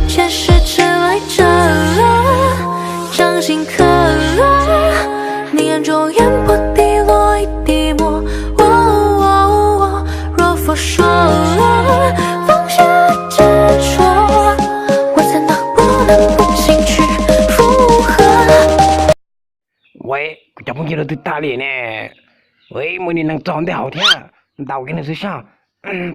现实只为这个，掌心刻了，你眼中烟波滴落一滴墨。哦，若佛说了，放下执着，我怎能不能不请去附和？ Ua, kuv cov phooj ywg los twb tag li ne. Ua, muaj ib niag neeg txog ntej hauv thiab, ntaus kiag nws xwb sav.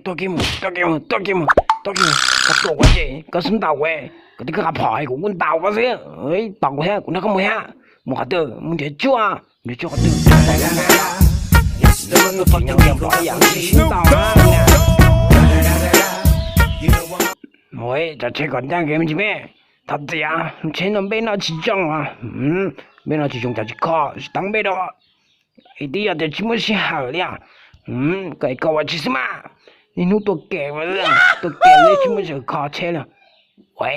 Tuaj kiag mus, tuaj kiag mus, tuaj kiag mus, tuaj kiag mus, koj tuaj ua ces koj xub ntaus ua, koj twb koj qab phom kuv kuj ntaus koj xwb. Tos kuv thiab, kuv nrog koj mus thiab. Mus qhov twg? Mus nrhiav tshuaj, nrhiav tshuaj qhov twg? Ua, tsav tsheb kom ncaj kev me ntsis me. Thov txim, tsheb no npej noj tsis zoo os. Npej noj tsis zoo cas tsis kho, tsis tau npej rau. Es twb yog tias tsis muaj sij hawm li os. Koj, koj ua tsis xwb mas. Niaj hnub tuaj kem, tuaj kem li tsis muaj sij hawm kho tsheb li. Ua,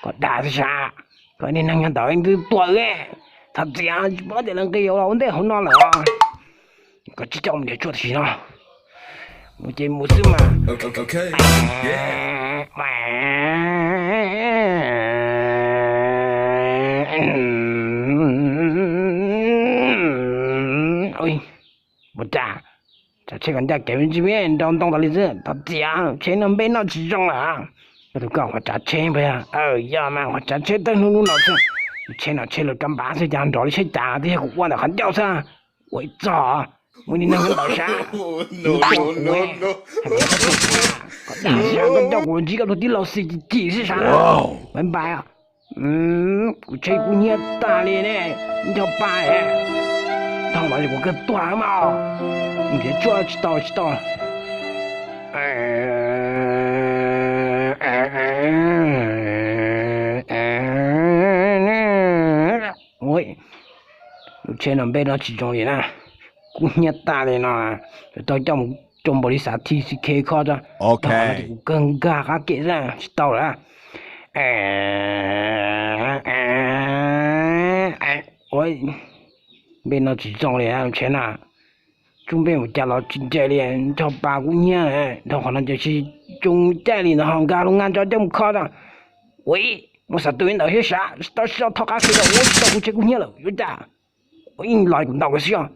koj dag xwb sav. Koj niag neeg nyob ntawd twb tuag li. Thov txim, tsis paub tias lawv nqis los ua ntej hauv no lawm. Koj tsis coj mus nrhiav tshuaj tam sim no. Mus ces mus xwb mas. Ua cas, tsav tsheb kom ncaj kev me ntsis me, nrau ntoo tas li xwb. Thov txim, tsheb no npej noj tsis zoo lawm. Koj tus koj qhov tsav tsheb npawg, yog mas qhov tsav tsheb tawg hnub hnub no xwb. Tsheb no tsheb lawv kab npab xwb, cas nrov li saib cas twb yog kuv ua ntawm qhov ncauj xwb. Ua ib txog, muaj niag neeg ntawd sav. Koj dag sav, koj coj kuv ntsib koj tus tij laug xwm chim chim xwb sav. Bye bye. Kuv tsheb kub hnyiab tag li ne, nco pa. Thaum no kuv kawg tuag mas, nrhiav tshuaj tsis tau tsis tau. Lub tsheb no npej no tsis zoo li na, kub hnyiab tag li no, tau coj mus rau npaum li xav thi xi khe kho tso. Kuv kawg nkag qab ke xwb tsis tau lawm. Ua, npej no tsis zoo li lub tsheb na. Tsuj npej mus cas los tsis nce li, nrog pas kub hnyiab, nrog qhov no ces tsis zoo caij li ntawd ho nkag lub nqa ntso coj mus kho tso. Ua, muaj xav tu li ntawd thiab sav, tsis tau, tsis tau, thov qab ke, ua tsis tau, kuv tsheb kub hnyiab lawm yuav cas. Ua, los kuv ntaus kiag xwb os.